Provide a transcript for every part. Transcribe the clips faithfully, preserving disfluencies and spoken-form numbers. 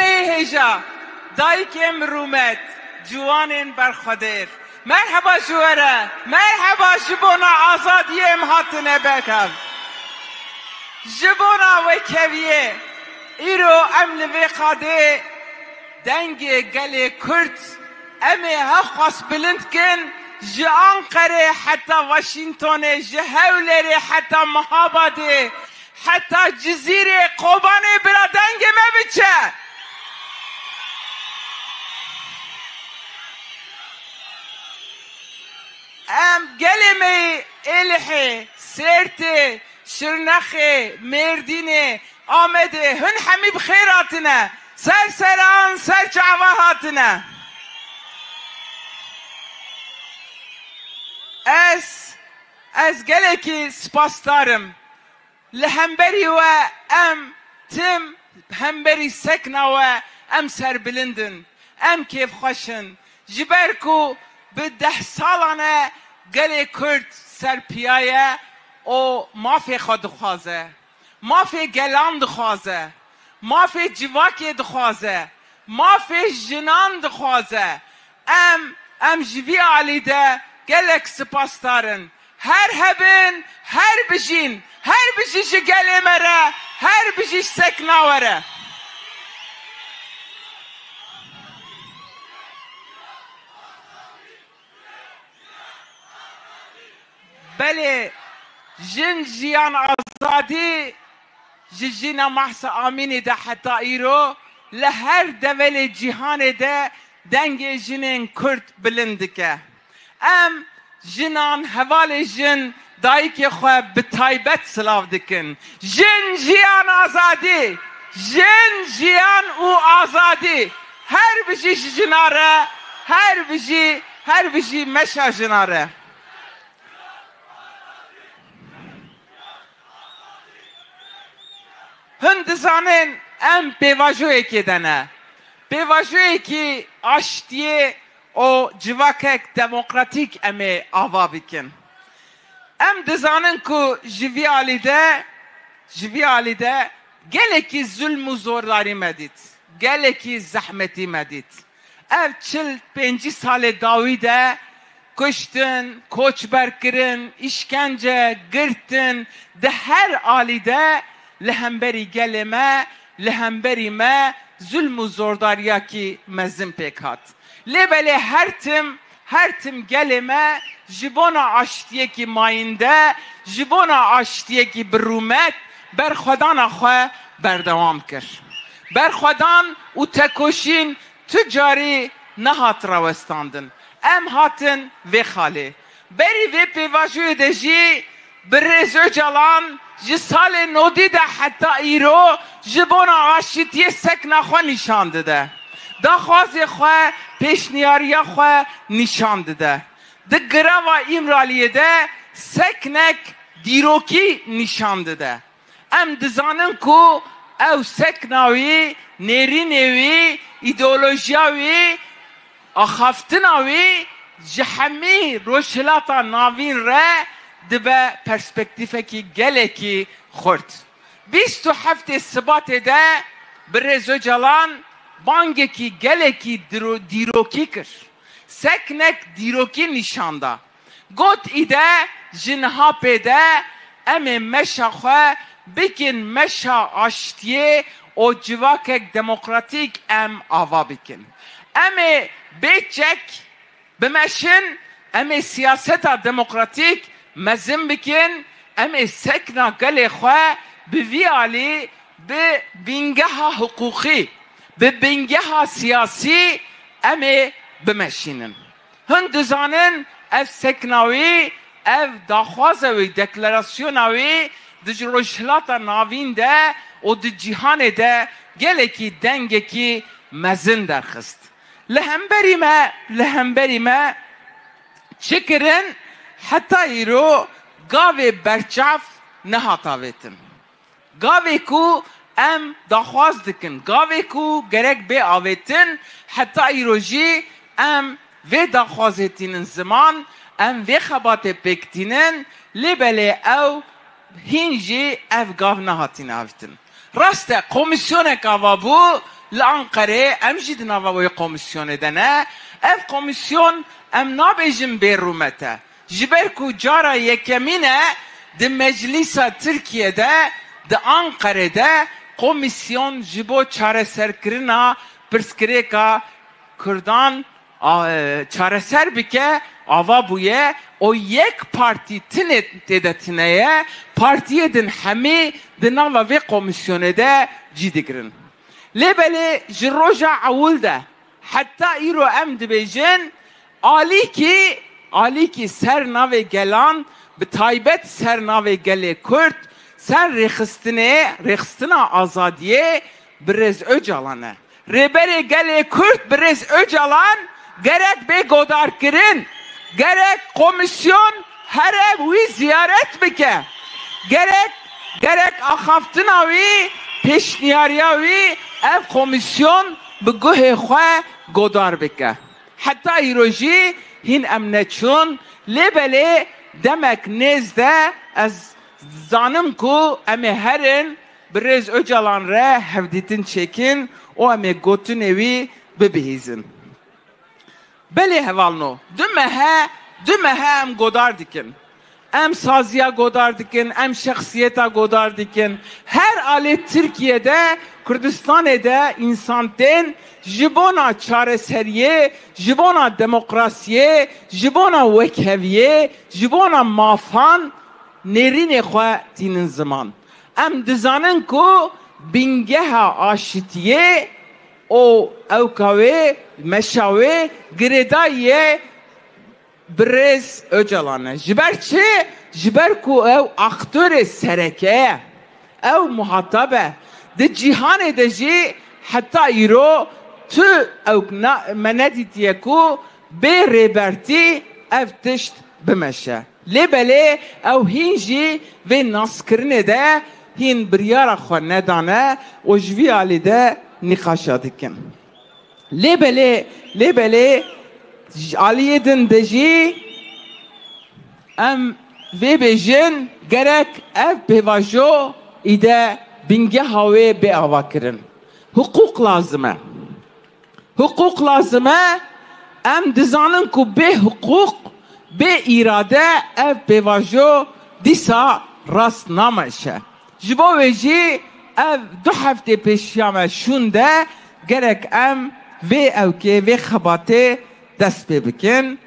Hêja, dayikên rûmet, ciwanên berxwedêr. Merheba ji we re, merheba ji bona azadiyê em hatine ber hev. Ji bona wekeviyê, îro em li vê qadê dengê gelê Kurd, em ê hewqas bilind kin, ji Anqerê heta Washingtonê, ji Hewlêrê heta Mehabadê, heta Cizîrê, Kobanê, bira dengê me biçe. Em gelê me yê Êlihê, Sêrtê, Şirnexê, Mêrdînê, Amedê, hûn hemî bi xêr hatine. Ser seran, ser çava hatine. Ez, ez gelekî spasdar im. Li hemberî we em tim hemberî sekna we em serbilind in. Em kêfxweş in. Ji ber ku bi deh salan e gelê Kurd serpiya ye û mafê xwe dixwaze. Mafê gelan dixwaze. Mafê civakê dixwaze. Mafê jinan dixwaze. Em, em ji vî alî de gelek spasdar in. Her hebin, her bijîn, her bijî ji gelê me re, her bijî ji sekna we re. Belê, jin, jiyan, azadî ji jina Mahsa Amînî de heta îro li her develê cîhanê de dengê jinên Kurd bilind dike. Em jinan, hevalê jin, dayikê xwe bi taybet silav dikin. Jin, jiyan, azadî, jin, jiyan û azadî. Her bijî ji jina re, her bijî, her bijî meşa jina re. Hûn dizanin em pêvajoyekê de ne. Pêvajoyekî aştiyê û civakek demokratîk em ê ava bikin. Em dizanin ku ji vî alî de, ji vî alî de gelekî zulm û zordarî me dît. Gelekî zehmetî me dît. Ev çil pêncî salê dawî de kuştin, koçberkirin, îşkence, girtin, di her alî de li hemberî gelê me, li hemberî me zulm û zordariyakî mezin pêk hat. Lê belê her tim, her tim gelê me ji bona aştiyekî mayînde, ji bona aştiyekî bi rûmet berxwedana xwe berdewam kir. Berxwedan û tekoşîn tu carî nehat rawestandin. Em hatin vê xalê. Berî vê pêvajoyê de jî birêz Ocalan ji salê nodî de heta îro ji bona aşitiyê sekna xwe nîşan dide. Daxwazê xwe, pêşniyariya xwe nîşan dide. Di girava Îmraliyê de seknek dîrokî nîşan dide. Em dizanin ku ew sekna wî, nêrînê wî, îdeolojiya wî, axaftina wî ji hemî Rojhilata Navîn re dibe perspektîfekî gelekî xurt. Bîst û heftê Sibatê de birêz Ocalan bangekî gelekî diro-, dîrokî kir. Seknek dîrokî nîşan da. Got, îde ji niha pê de em ê meşa xwe bikin meşa aştiyê û civakek demokratîk em ava bikin. Em ê bê çek bimeşin, em ê siyaseta demokratîk mezin bikin, em ê sekna gelê xwe bi vî alî, bi bingeha hiqûqî, bi bingeha siyasî em ê bimeşînin. Hûn dizanin ev sekna wî, ev daxwaza wî, deklarasyona wî di ji Rojhilata Navîn de û di cîhanê de gelekî dengekî mezin derxist. Li hemberî me, li hemberî me çi kirin, heta îro gavê berçav nehat avêtin. Gavê ku em daxwaz dikin, gavê ku gerek bê avêtin, heta îro jî em vê daxwazê tînin ziman, em vê xebatê pêk tînin, lê belê ew hîn jî ev gav nehatîne avêtin. Rast e, komîsyonek ava bû, Li Anqerê em jî di nava wê komîsyonê de ne. Ev komîsyon em nabêjin bê rûmet e. Ji ber ku cara yekemîn e di Meclîsa Tirkiye de, di Anqerê de komîsyon ji bo çareserkirina pirsgirêka Kurdan a, e, çareser bike, ava bûye. O yek partî tinê tê de tine ye, partiyê din hemî di nava vê komîsyonê de cî digirin. Lê belê ji roja ewil de heta îro em dibêjin, alîkî, alîkî ser navê gelan, bi taybet ser navê gelê Kurd, ser rêxistinê, rêxistina azadiyê birêz Ocalan e. Rêberê gelê Kurd birêz Ocalan gerek bê godarkirin. Gerek komîsyon here wî ziyaret bike. Gerek, gerek axaftina wî, pêşniyariya wî ev komîsyon bi guhê xwe godar bike. Heta îro jî hîn em neçûn, lê belê demek nêz de ez zanim ku em ê herin birêz Ocalan re hevdîtin çêkin û em ê gotinê wî bibihîzin. Belê hevalno, du mehe, du mehe em godar dikin. Em saziya godar dikin, em şexsiyeta godar dikin. Her alê Tirkiye de, Kurdistanê de însan tên ji bona çareseriyê, ji bona demokrasiyê, ji bona wekheviyê, ji bona mafan nêrînê xwe tînin ziman. Em dizanin ku bingeha aşitiyê û ewka wê, meşa wê girêdayî ye birêz Ocalan e. Ji ber çi? Ji ber ku ew aktorê sereke ye. Ew muhatab e. Di cîhanê de jî heta îro tu ewk na-, me nedîtiye ku bê rêbertî ev tişt bimeşe. Lê belê ew hîn jî vê naskirinê de hîn biryara xwe nedane û ji vî alî de nîqaşa dikin. Lê belê, lê belê ji aliyê din de jî em vê bêjin, gerek ev pêvajo îde bingeha wê bê avakirin. Hiqûq lazim e. Hiqûq lazim e. Em dizanin ku bê hiqûq, bê îrade ev pêvajo dîsa rast nameşe. Ji bo wê jî ev du heftê pêşiya me şûn de gerek em vê ewkê, vê xebatê dest pê bikin.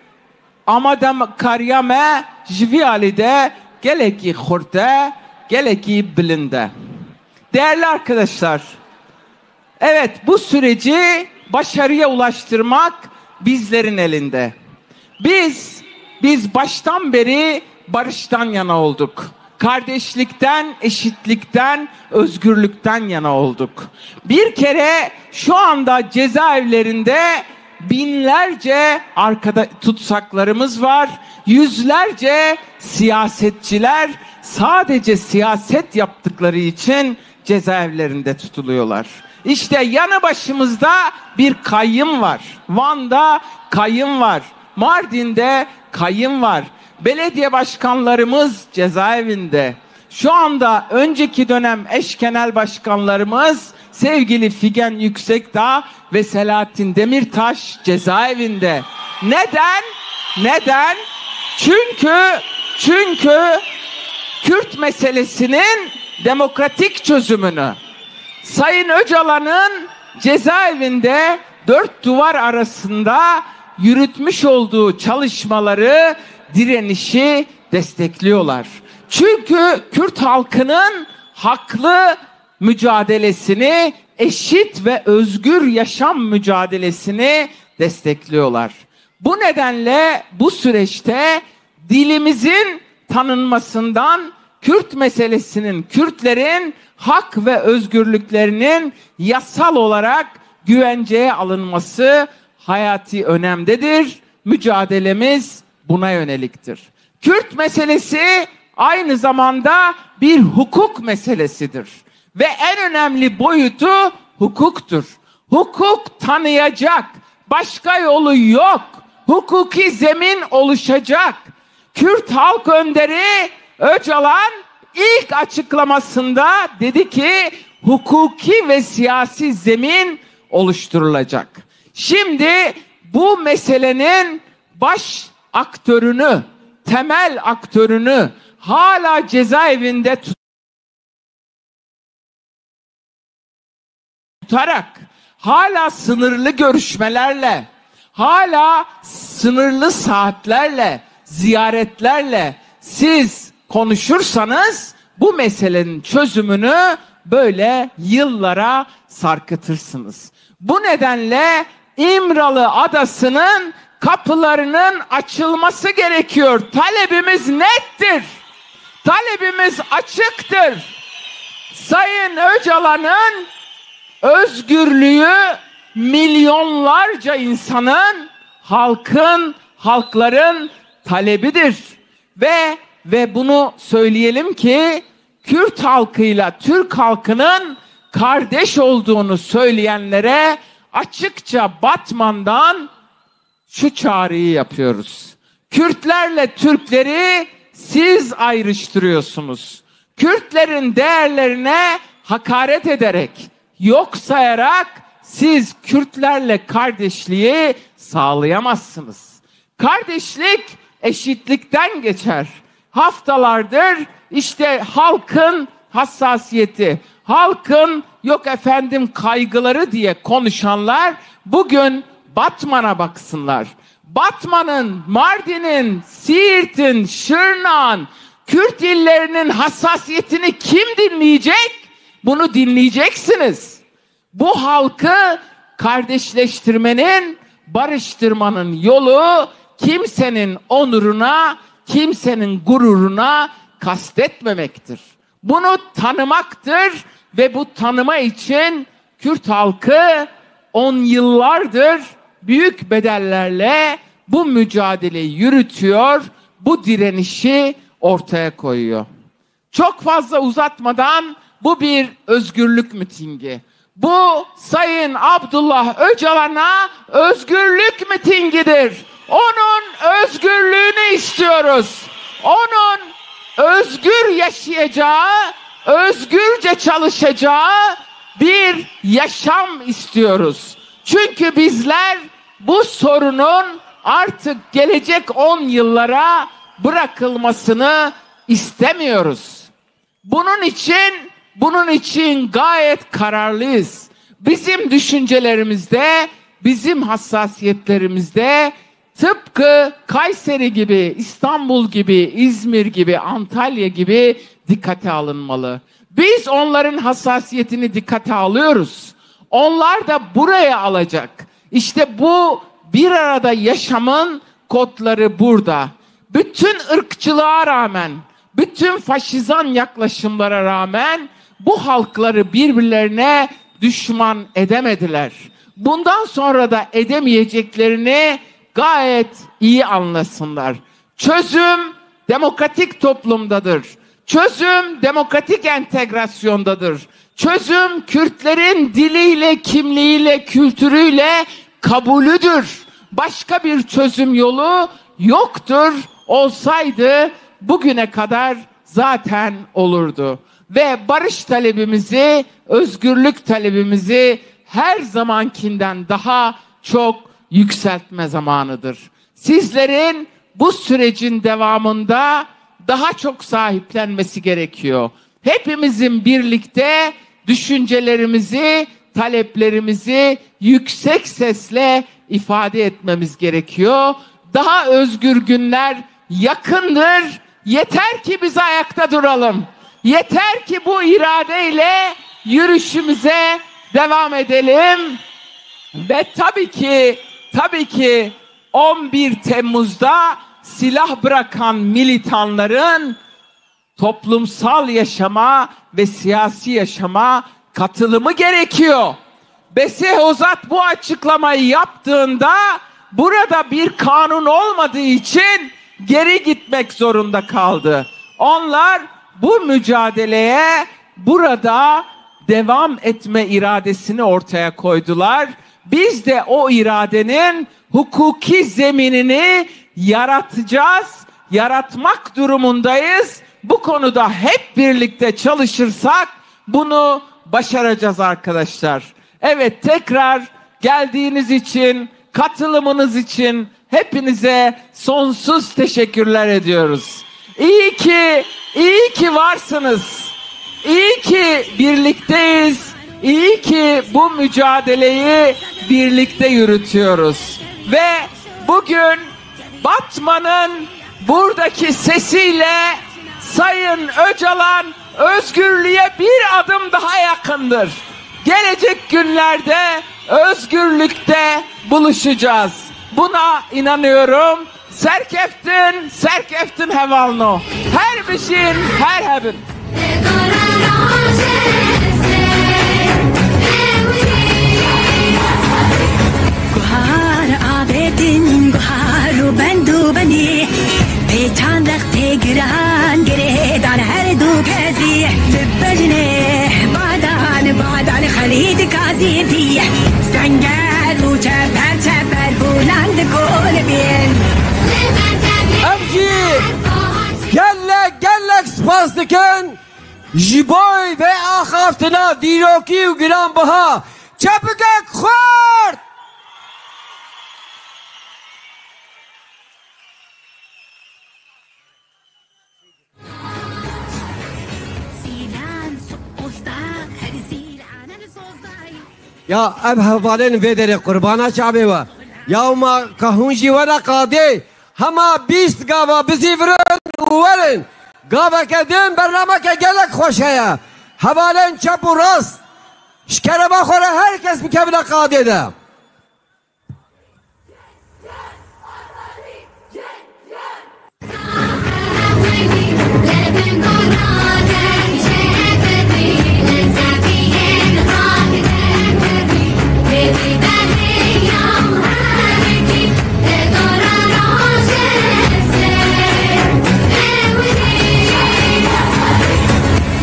Amadekariya me ji vî alî de gelekî xurt e, gelekî bilind e. Değerli arkadaşlar, evet, bu süreci başarıya ulaştırmak bizlerin elinde. Biz, biz baştan beri barıştan yana olduk. Kardeşlikten, eşitlikten, özgürlükten yana olduk. Bir kere şu anda cezaevlerinde binlerce arkada-, tutsaklarımız var. Yüzlerce siyasetçiler sadece siyaset yaptıkları için cezaevlerinde tutuluyorlar. İşte yanı başımızda bir kayyım var. Van'da kayyım var. Mardin'de kayyım var. Belediye başkanlarımız cezaevinde. Şu anda önceki dönem eş genel başkanlarımız sevgili Figen Yüksekdağ ve Selahattin Demirtaş cezaevinde. Neden? Neden? Çünkü, çünkü Kürt meselesinin demokratik çözümünü, Sayın Öcalan'ın cezaevinde dört duvar arasında yürütmüş olduğu çalışmaları, direnişi destekliyorlar. Çünkü Kürt halkının haklı mücadelesini, eşit ve özgür yaşam mücadelesini destekliyorlar. Bu nedenle bu süreçte dilimizin tanınmasından, Kürt meselesinin, Kürtlerin hak ve özgürlüklerinin yasal olarak güvenceye alınması hayati önemdedir. Mücadelemiz buna yöneliktir. Kürt meselesi aynı zamanda bir hukuk meselesidir. Ve en önemli boyutu hukuktur. Hukuk tanıyacak. Başka yolu yok. Hukuki zemin oluşacak. Kürt halk önderi Öcalan ilk açıklamasında dedi ki, hukuki ve siyasi zemin oluşturulacak. Şimdi bu meselenin baş aktörünü, temel aktörünü hala cezaevinde tut- tutarak, hala sınırlı görüşmelerle, hala sınırlı saatlerle, ziyaretlerle siz konuşursanız bu meselenin çözümünü böyle yıllara sarkıtırsınız. Bu nedenle İmralı Adası'nın kapılarının açılması gerekiyor. Talebimiz nettir. Talebimiz açıktır. Sayın Öcalan'ın özgürlüğü milyonlarca insanın, halkın, halkların talebidir. Ve, ve bunu söyleyelim ki Kürt halkıyla Türk halkının kardeş olduğunu söyleyenlere açıkça Batman'dan şu çağrıyı yapıyoruz. Kürtlerle Türkleri siz ayrıştırıyorsunuz. Kürtlerin değerlerine hakaret ederek, yok sayarak siz Kürtlerle kardeşliği sağlayamazsınız. Kardeşlik eşitlikten geçer. Haftalardır işte halkın hassasiyeti, halkın yok efendim kaygıları diye konuşanlar bugün Batman'a baksınlar. Batman'ın, Mardin'in, Siirt'in, Şırnak'ın, Kürt illerinin hassasiyetini kim dinleyecek? Bunu dinleyeceksiniz. Bu halkı kardeşleştirmenin, barıştırmanın yolu kimsenin onuruna, kimsenin gururuna kastetmemektir. Bunu tanımaktır ve bu tanıma için Kürt halkı on yıllardır büyük bedellerle bu mücadeleyi yürütüyor, bu direnişi ortaya koyuyor. Çok fazla uzatmadan, bu bir özgürlük mitingi. Bu Sayın Abdullah Öcalan'a özgürlük mitingidir. Onun özgürlüğünü istiyoruz. Onun özgür yaşayacağı, özgürce çalışacağı bir yaşam istiyoruz. Çünkü bizler bu sorunun artık gelecek on yıllara bırakılmasını istemiyoruz. Bunun için, bunun için gayet kararlıyız. Bizim düşüncelerimizde, bizim hassasiyetlerimizde tıpkı Kayseri gibi, İstanbul gibi, İzmir gibi, Antalya gibi dikkate alınmalı. Biz onların hassasiyetini dikkate alıyoruz. Onlar da buraya alacak. İşte bu bir arada yaşamın kodları burada. Bütün ırkçılığa rağmen, bütün faşizan yaklaşımlara rağmen bu halkları birbirlerine düşman edemediler. Bundan sonra da edemeyeceklerini gayet iyi anlasınlar. Çözüm demokratik toplumdadır. Çözüm demokratik entegrasyondadır. Çözüm Kürtlerin diliyle, kimliğiyle, kültürüyle kabulüdür. Başka bir çözüm yolu yoktur. Olsaydı bugüne kadar zaten olurdu. Ve barış talebimizi, özgürlük talebimizi her zamankinden daha çok yükseltme zamanıdır. Sizlerin bu sürecin devamında daha çok sahiplenmesi gerekiyor. Hepimizin birlikte düşüncelerimizi, taleplerimizi yüksek sesle ifade etmemiz gerekiyor. Daha özgür günler yakındır. Yeter ki biz ayakta duralım. Yeter ki bu iradeyle yürüyüşümüze devam edelim. Ve tabii ki, tabii ki on bir Temmuz'da silah bırakan militanların toplumsal yaşama ve siyasi yaşama katılımı gerekiyor. Besih Ozat bu açıklamayı yaptığında burada bir kanun olmadığı için geri gitmek zorunda kaldı. Onlar bu mücadeleye burada devam etme iradesini ortaya koydular. Biz de o iradenin hukuki zeminini yaratacağız, yaratmak durumundayız. Bu konuda hep birlikte çalışırsak bunu başaracağız arkadaşlar. Evet, tekrar geldiğiniz için, katılımınız için hepinize sonsuz teşekkürler ediyoruz. İyi ki, iyi ki varsınız. İyi ki birlikteyiz. İyi ki bu mücadeleyi birlikte yürütüyoruz. Ve bugün Batman'ın buradaki sesiyle Sayın Öcalan özgürlüğe bir adım daha yakındır. Gelecek günlerde özgürlükte buluşacağız. Buna inanıyorum. Serkeftin, serkeftin hevalno. Her bijîn, her hebin. Guhar avêtin, guhar û bend û benî. Pêçan rextê giran girêdan her du kezî. Li bejnê badan, badan Xelîd Gazî dî. Sengel û çeper çeper bûlan dikolibîn. Em jî gelek gelek spas dikin ji bo vê axaftina dîrokî û giranbiha. Çepikek xurt! Ya ev hevalên vê derê qurbana çavê we. Ya ma ka hûn jî were qadê, hema bîst gava bizîvirin û werin. Gaveke din bernameke gelek xweş heye. Hevalên çep û rast, ji kerema xwe re her kes bikevine qadê de.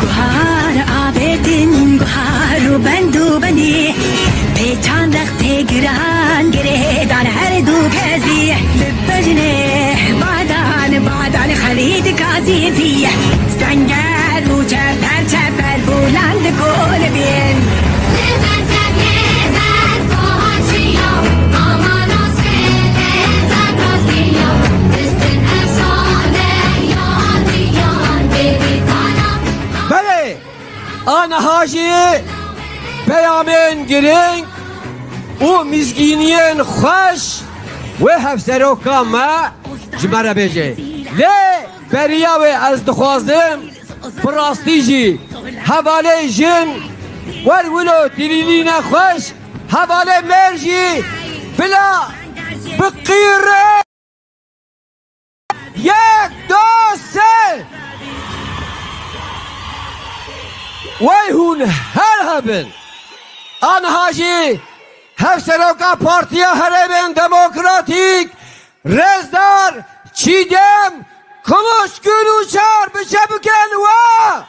Guhar avêtin, guhar û bend û benî. Pêçan rextê giran girêdan her du kezî. Li bejnê badan, badan Xelîd Gazî dî. Sengel û çeper çeper bûlan dikolibîn. Belê, aniha jî peyamên giring û mizgîniyên xweş wê hevseroka me ji me re bêje. Lê beriya wê ez dixwazim bi rastî jî hevalê jin wer wilo tirîlîne xweş, hevalê mêr jî bila biqîre. Yek, du, sê. Wey hûn her hebin. Aniha jî Hevseroka Partiya Herêmên Demokratîk Rêzdar Çîdem Kılıçgün Uçar bi çepikên we.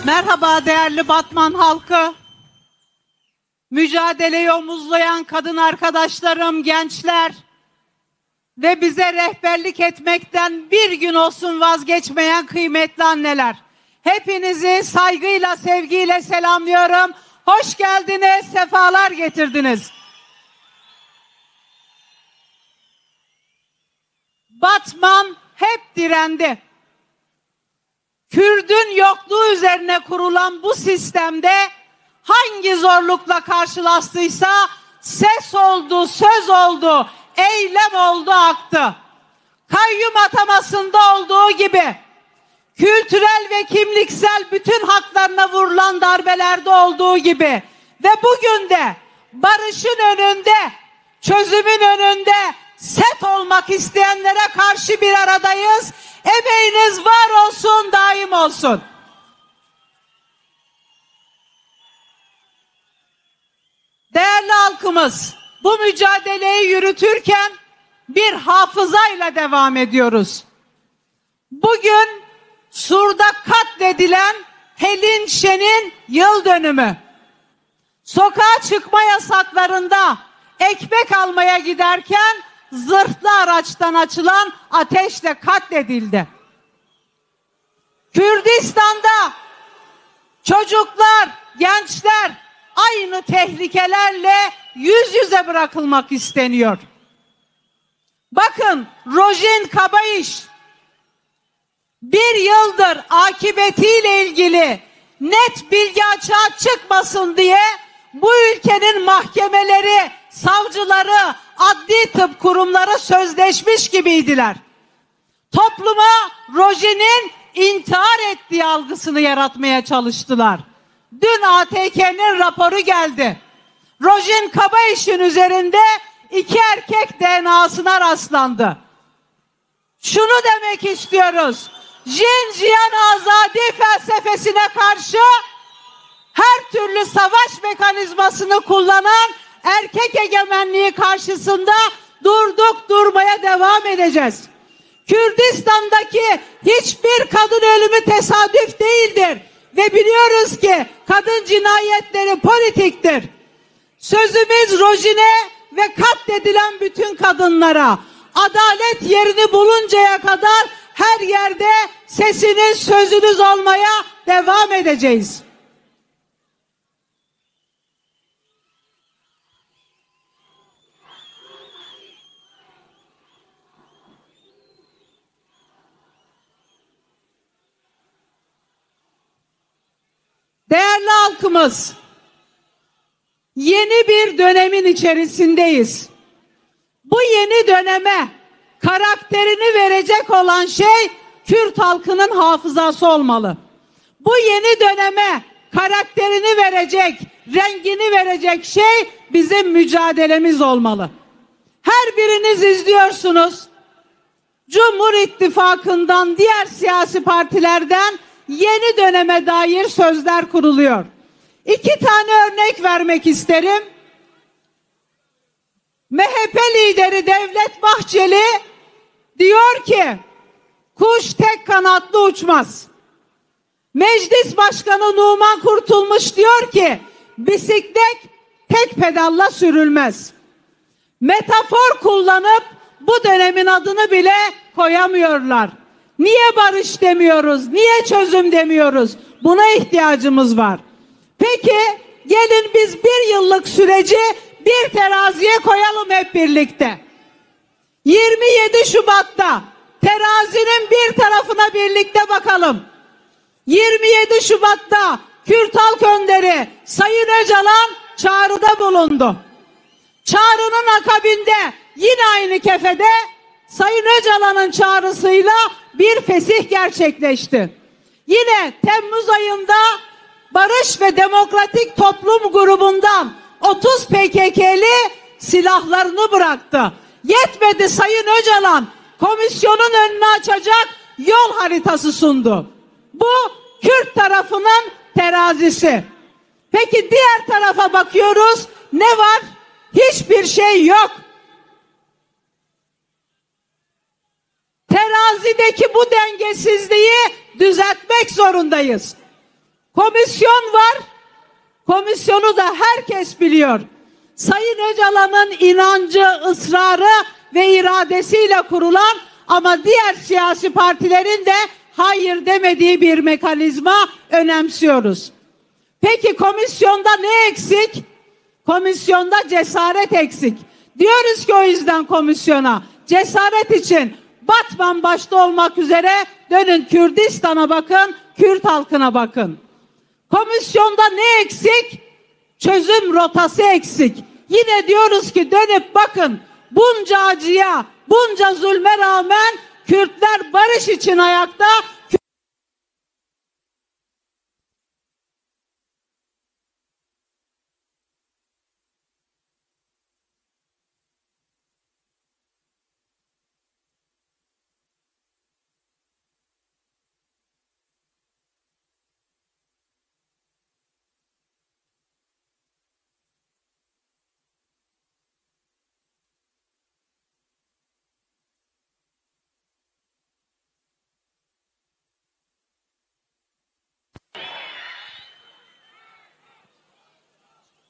Merhaba değerli Batman halkı. Mücadeleyi omuzlayan kadın arkadaşlarım, gençler ve bize rehberlik etmekten bir gün olsun vazgeçmeyen kıymetli anneler. Hepinizi saygıyla, sevgiyle selamlıyorum. Hoş geldiniz, sefalar getirdiniz. Batman hep direndi. Kürdün yokluğu üzerine kurulan bu sistemde hangi zorlukla karşılaştıysa ses oldu, söz oldu, eylem oldu, aktı. Kayyum atamasında olduğu gibi, kültürel ve kimliksel bütün haklarına vurulan darbelerde olduğu gibi ve bugün de barışın önünde, çözümün önünde set olmak isteyenlere karşı bir aradayız. Emeğiniz var olsun, daim olsun. Değerli halkımız, bu mücadeleyi yürütürken bir hafızayla devam ediyoruz. Bugün Sur'da katledilen Pelin Şen'in yıl dönümü. Sokağa çıkma yasaklarında ekmek almaya giderken zırhlı araçtan açılan ateşle katledildi. Kürdistan'da çocuklar, gençler aynı tehlikelerle yüz yüze bırakılmak isteniyor. Bakın, Rojin Kabayış bir yıldır akıbetiyle ilgili net bilgi açığa çıkmasın diye bu ülkenin mahkemeleri, savcıları, adli tıp kurumları sözleşmiş gibiydiler. Topluma Rojin'in intihar ettiği algısını yaratmaya çalıştılar. Dün A T K'nin raporu geldi. Rojin Kabayiş'in üzerinde iki erkek D N A'sına rastlandı. Şunu demek istiyoruz. Jin jiyan azadi felsefesine karşı her türlü savaş mekanizmasını kullanan erkek egemenliği karşısında durduk, durmaya devam edeceğiz. Kürdistan'daki hiçbir kadın ölümü tesadüf değildir ve biliyoruz ki kadın cinayetleri politiktir. Sözümüz Rojin'e ve katledilen bütün kadınlara. Adalet yerini buluncaya kadar her yerde sesiniz, sözünüz olmaya devam edeceğiz. Değerli halkımız, yeni bir dönemin içerisindeyiz. Bu yeni döneme karakterini verecek olan şey Kürt halkının hafızası olmalı. Bu yeni döneme karakterini verecek, rengini verecek şey bizim mücadelemiz olmalı. Her biriniz izliyorsunuz. Cumhur İttifakı'ndan, diğer siyasi partilerden yeni döneme dair sözler kuruluyor. İki tane örnek vermek isterim. M H P lideri Devlet Bahçeli diyor ki, "Kuş tek kanatlı uçmaz." Meclis Başkanı Numan Kurtulmuş diyor ki, "Bisiklet tek pedalla sürülmez." Metafor kullanıp bu dönemin adını bile koyamıyorlar. Niye barış demiyoruz, niye çözüm demiyoruz? Buna ihtiyacımız var. Peki, gelin biz bir yıllık süreci bir teraziye koyalım hep birlikte. Yirmi yedi Şubat'ta terazinin bir tarafına birlikte bakalım. Yirmi yedi Şubat'ta Kürt Halk Önderi Sayın Öcalan çağrıda bulundu. Çağrının akabinde yine aynı kefede Sayın Öcalan'ın çağrısıyla bir fesih gerçekleşti. Yine Temmuz ayında Barış ve Demokratik Toplum grubundan otuz P K K'li silahlarını bıraktı. Yetmedi, Sayın Öcalan komisyonun önünü açacak yol haritası sundu. Bu Kürt tarafının terazisi. Peki diğer tarafa bakıyoruz. Ne var? Hiçbir şey yok. Terazideki bu dengesizliği düzeltmek zorundayız. Komisyon var. Komisyonu da herkes biliyor. Sayın Öcalan'ın inancı, ısrarı ve iradesiyle kurulan ama diğer siyasi partilerin de hayır demediği bir mekanizma önemsiyoruz. Peki komisyonda ne eksik? Komisyonda cesaret eksik. Diyoruz ki o yüzden komisyona, cesaret için Batman başta olmak üzere dönün Kürdistan'a bakın, Kürt halkına bakın. Komisyonda ne eksik? Çözüm rotası eksik. Yine diyoruz ki dönüp bakın, bunca acıya, bunca zulme rağmen Kürtler barış için ayakta.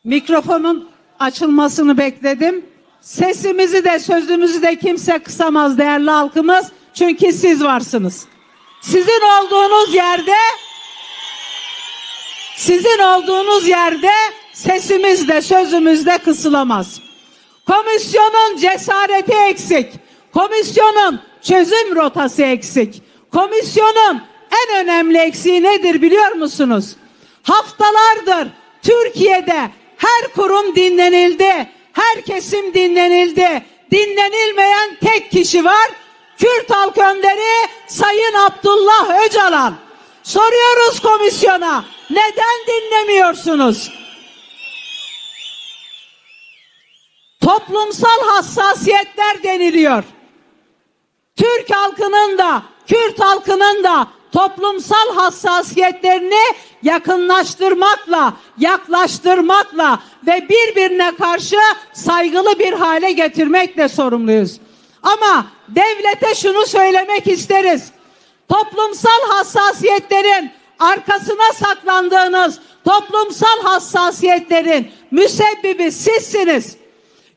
Mikrofonun açılmasını bekledim. Sesimizi de sözümüzü de kimse kısamaz değerli halkımız. Çünkü siz varsınız. Sizin olduğunuz yerde, sizin olduğunuz yerde sesimiz de sözümüz de kısılamaz. Komisyonun cesareti eksik. Komisyonun çözüm rotası eksik. Komisyonun en önemli eksiği nedir biliyor musunuz? Haftalardır Türkiye'de her kurum dinlenildi, her kesim dinlenildi. Dinlenilmeyen tek kişi var. Kürt halk önderi Sayın Abdullah Öcalan. Soruyoruz komisyona, neden dinlemiyorsunuz? Toplumsal hassasiyetler deniliyor. Türk halkının da, Kürt halkının da toplumsal hassasiyetlerini yakınlaştırmakla, yaklaştırmakla ve birbirine karşı saygılı bir hale getirmekle sorumluyuz. Ama devlete şunu söylemek isteriz. Toplumsal hassasiyetlerin arkasına saklandığınız toplumsal hassasiyetlerin müsebbibi sizsiniz.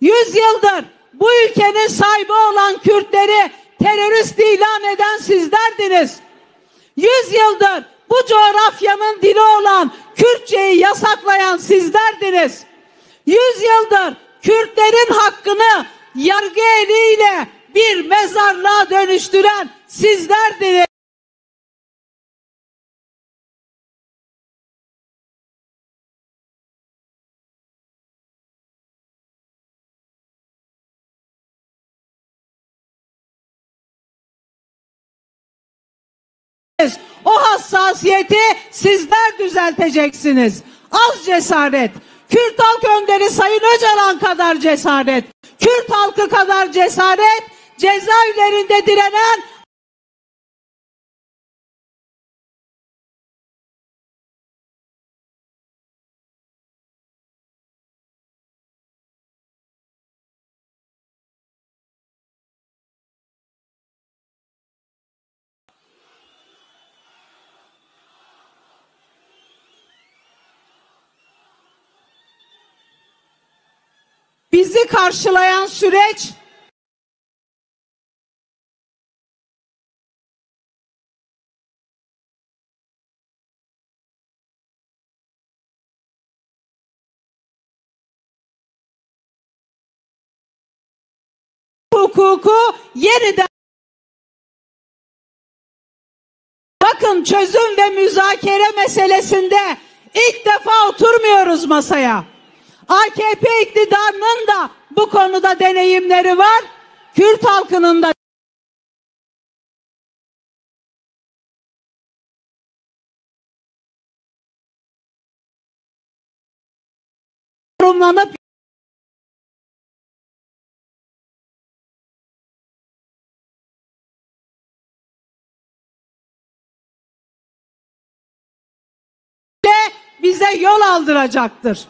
Yüz yıldır bu ülkenin sahibi olan Kürtleri terörist ilan eden sizlerdiniz. Yüz yıldır bu coğrafyanın dili olan Kürtçeyi yasaklayan sizlerdiniz. Yüz yıldır Kürtlerin hakkını yargı eliyle bir mezarlığa dönüştüren sizlerdiniz. O hassasiyeti sizler düzelteceksiniz. Az cesaret. Kürt halk önderi Sayın Öcalan kadar cesaret. Kürt halkı kadar cesaret. Cezaevlerinde direnen Bizi karşılayan süreç hukuku yeniden Bakın, çözüm ve müzakere meselesinde ilk defa oturmuyoruz masaya. A K P iktidarının da bu konuda deneyimleri var. Kürt halkının da yorumlanıp bize yol aldıracaktır.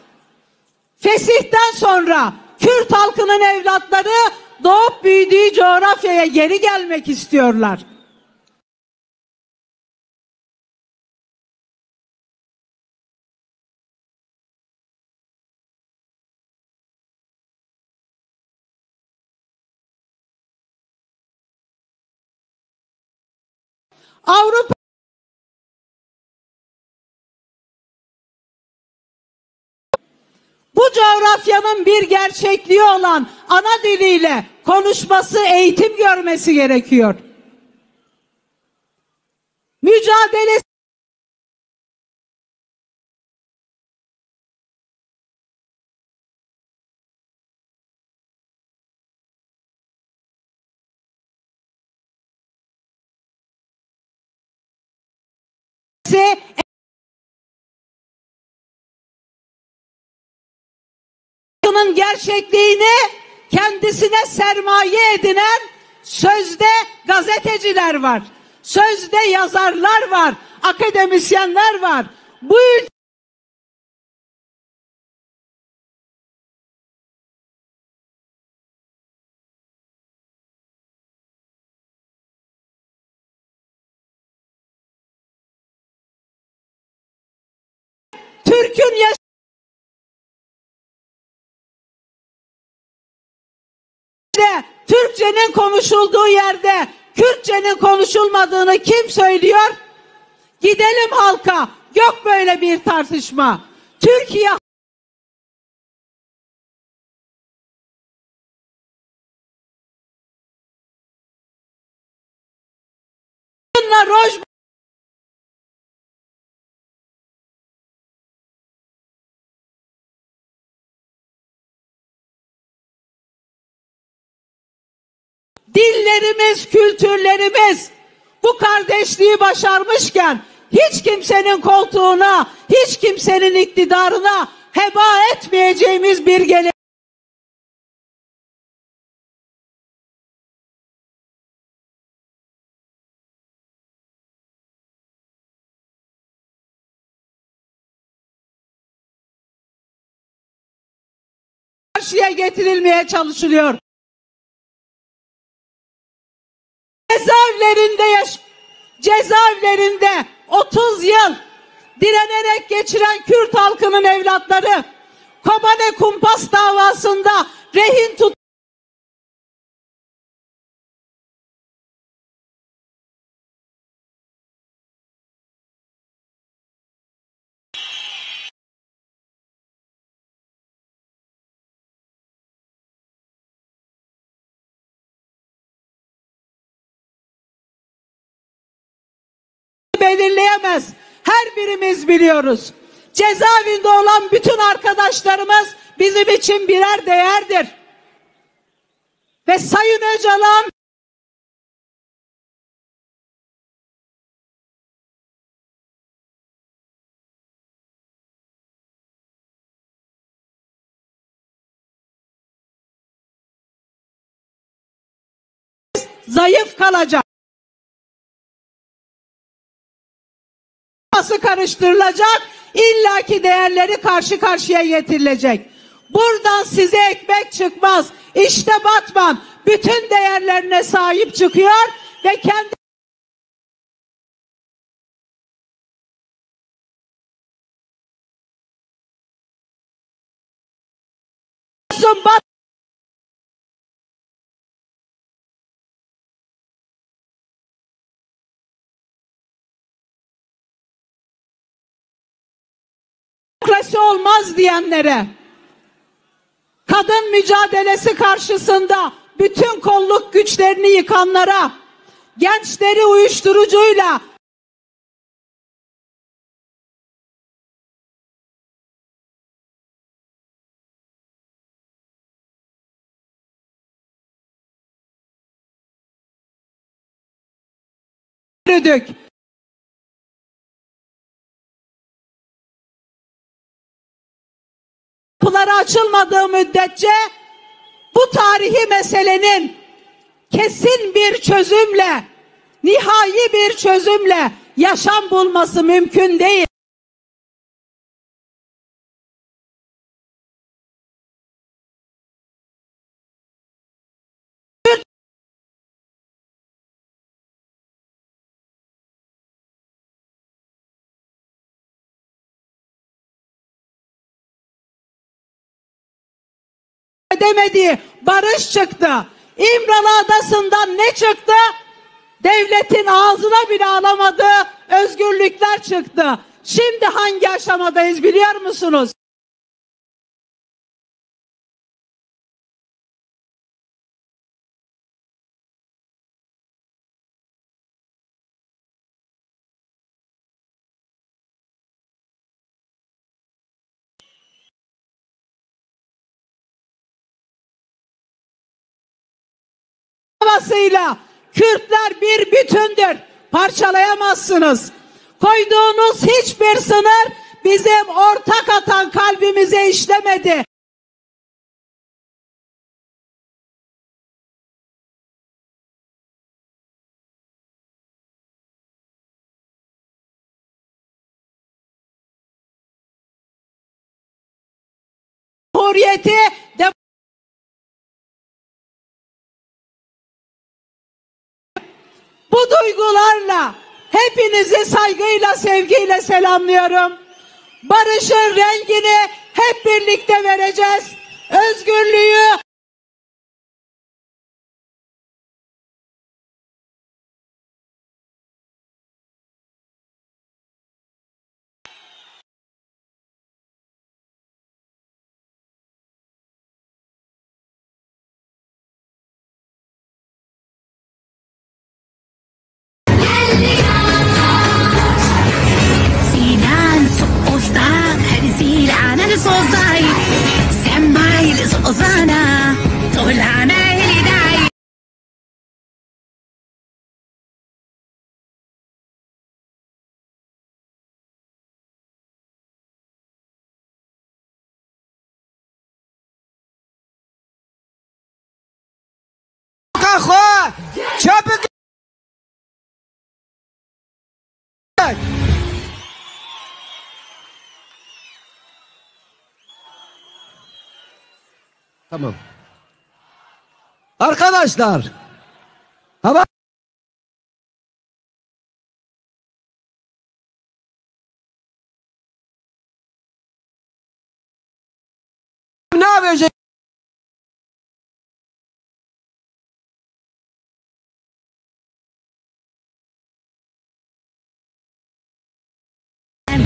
Fesihten sonra Kürt halkının evlatları doğup büyüdüğü coğrafyaya geri gelmek istiyorlar. Avrupa Bu coğrafyanın bir gerçekliği olan ana diliyle konuşması, eğitim görmesi gerekiyor. Mücadele Bunun gerçekliğini kendisine sermaye edinen sözde gazeteciler var, sözde yazarlar var, akademisyenler var. Bu ülke Türk'ün yaş- de Türkçenin konuşulduğu yerde Kürtçenin konuşulmadığını kim söylüyor? Gidelim halka. Yok böyle bir tartışma. Türkiye Roj Dillerimiz, kültürlerimiz bu kardeşliği başarmışken hiç kimsenin koltuğuna, hiç kimsenin iktidarına heba etmeyeceğimiz bir gele- karşıya getirilmeye çalışılıyor. Cezaevlerinde yaş-, cezaevlerinde otuz yıl direnerek geçiren Kürt halkının evlatları Kobane kumpas davasında rehin tut- belirleyemez. Her birimiz biliyoruz. Cezaevinde olan bütün arkadaşlarımız bizim için birer değerdir. Ve Sayın Öcalan zayıf kalacak. Kafası karıştırılacak, illaki değerleri karşı karşıya getirilecek. Buradan size ekmek çıkmaz. İşte Batman bütün değerlerine sahip çıkıyor ve kendi demokrasi olmaz diyenlere, kadın mücadelesi karşısında bütün kolluk güçlerini yıkanlara, gençleri uyuşturucuyla yürüdük. Kapıları açılmadığı müddetçe bu tarihi meselenin kesin bir çözümle, nihai bir çözümle yaşam bulması mümkün değil. Edemediği barış çıktı. İmralı Adası'ndan ne çıktı? Devletin ağzına bile alamadığı özgürlükler çıktı. Şimdi hangi aşamadayız biliyor musunuz? Davasıyla Kürtler bir bütündür. Parçalayamazsınız. Koyduğunuz hiçbir sınır bizim ortak atan kalbimize işlemedi. Cumhuriyeti de Bu duygularla hepinizi saygıyla, sevgiyle selamlıyorum. Barışın rengini hep birlikte vereceğiz. Özgürlüğü Xwe çepik. Tamam. Arkadaşlar, hava nabêje.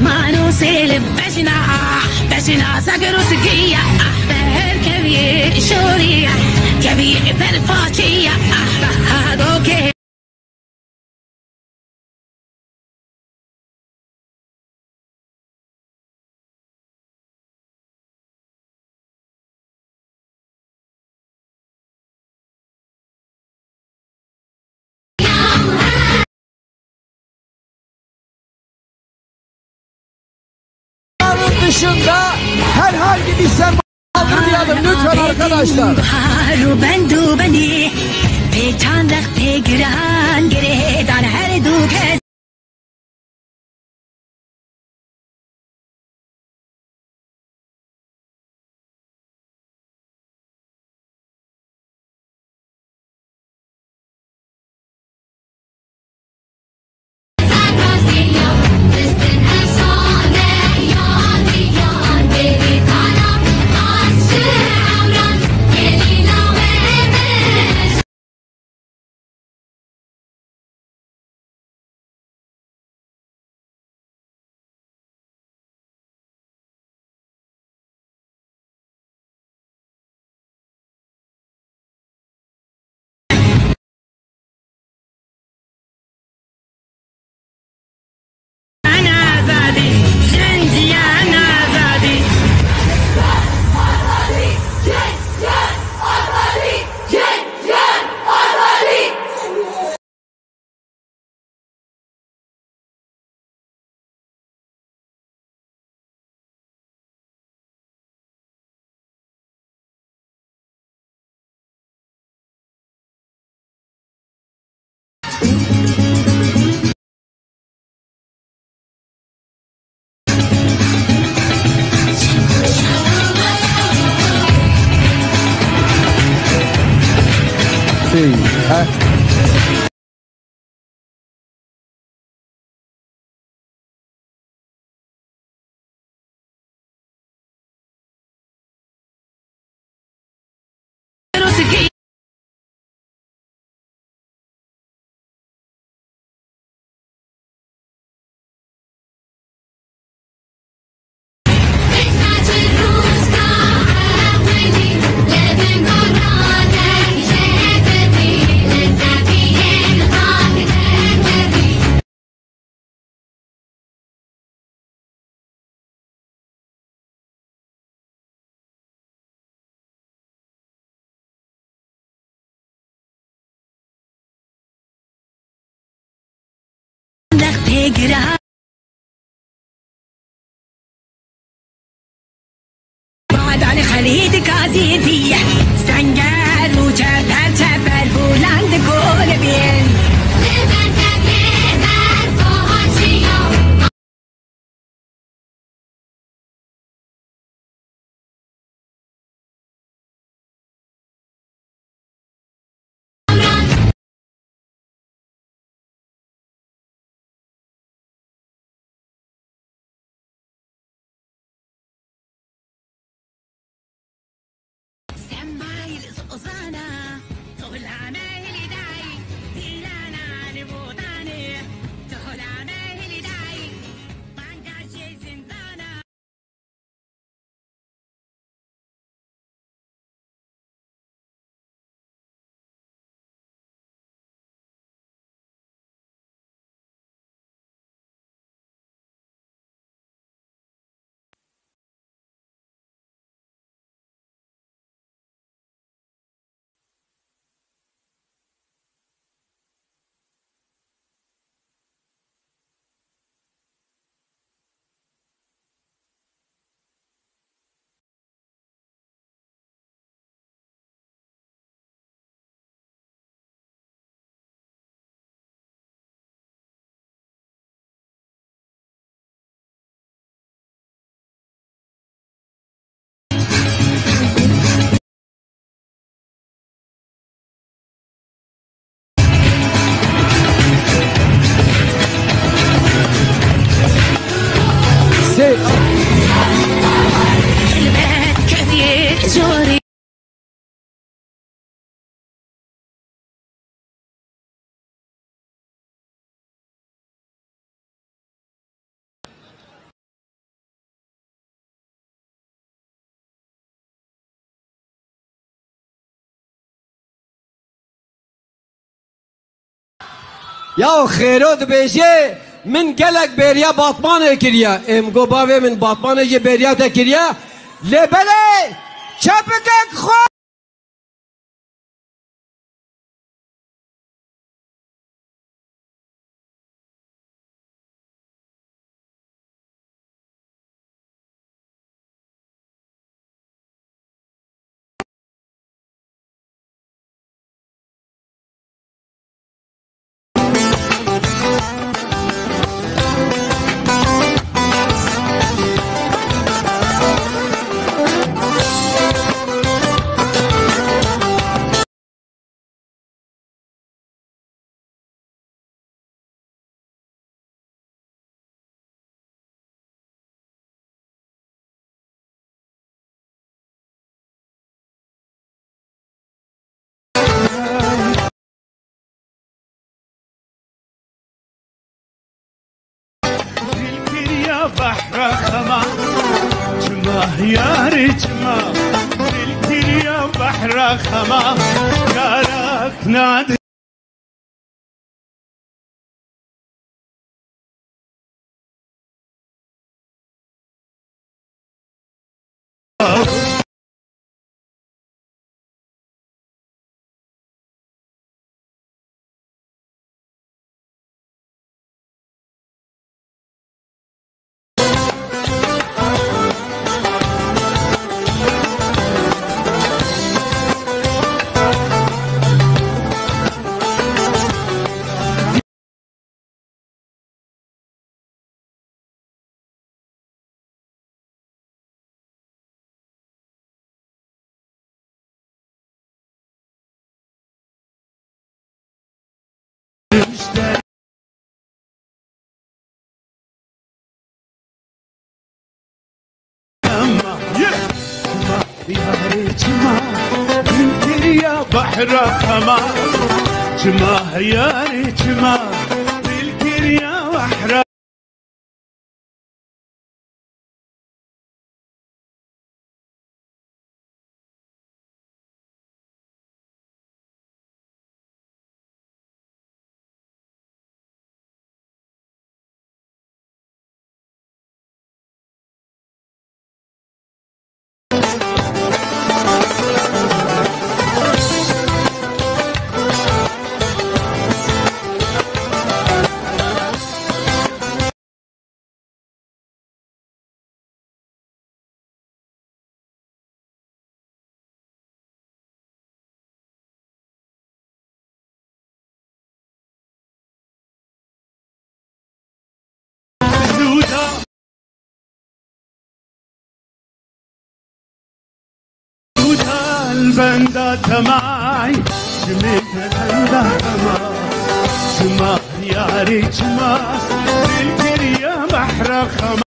Mano sele bejina, bejina sagero sigiya, her keviye şoriya, keviye berfaçiya, ha doke. Dışında herhangi bir sermaye kaldırmayalım lütfen arkadaşlar. Haru bendu beni, pêçandek pê giran girêdan her du kes. Ana azadî, jin jiyan azadî. Şey, ha? Badal Xelîd Gazî diye, Senger û çeper çeper Bûland Gol bin. Ya Xêro dibêje, min gelek bêriya Batmanê kiriye. Êm go bavê min, Batmanê jî bêriya te kiriye. Lê belê çepikek xwe. Dil kiriya behra xema, çima yarê çima. Dil kiriya behra xema, yarak nadi. Çima, yarê çima, dil kiriya behra xema. Çima, yarê çima, dil kiriya behra. Suda, suda li benda temay, çimê te benda temay, çima yarê çima, dil kiriya behra xema.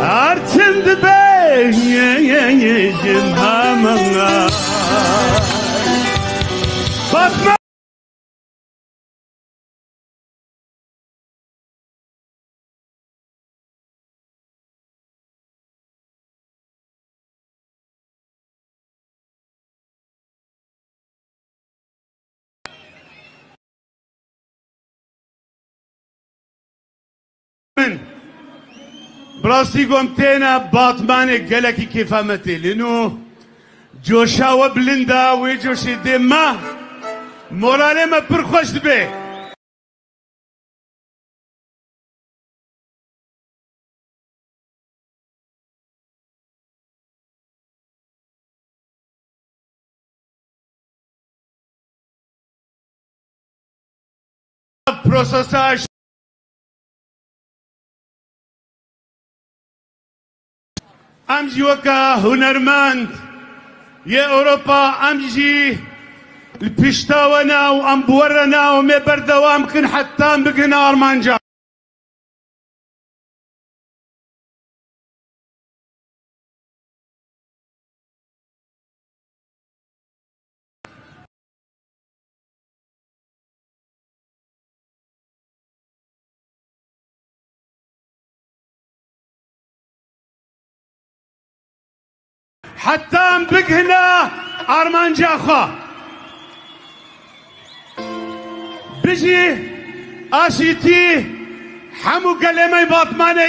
Artin dibe, ye, ye, ye, ye, ha, ma, ma. Fatma. Min, bi rastî gom têne Batmanê gelekî kêfa me tê. Lê no coşa we bilind e, wê coşê dê me, moralê me pir xweş dibe. Prosesa Em jî weke hunermend yê Ewropa, em jî li pişta we ne û em bi we re ne û em ê berdewam bikin heta em bigihine armanca. Heta em bigihine armanca xwe. Bijî aşîtî hemû gelê me Batmanê.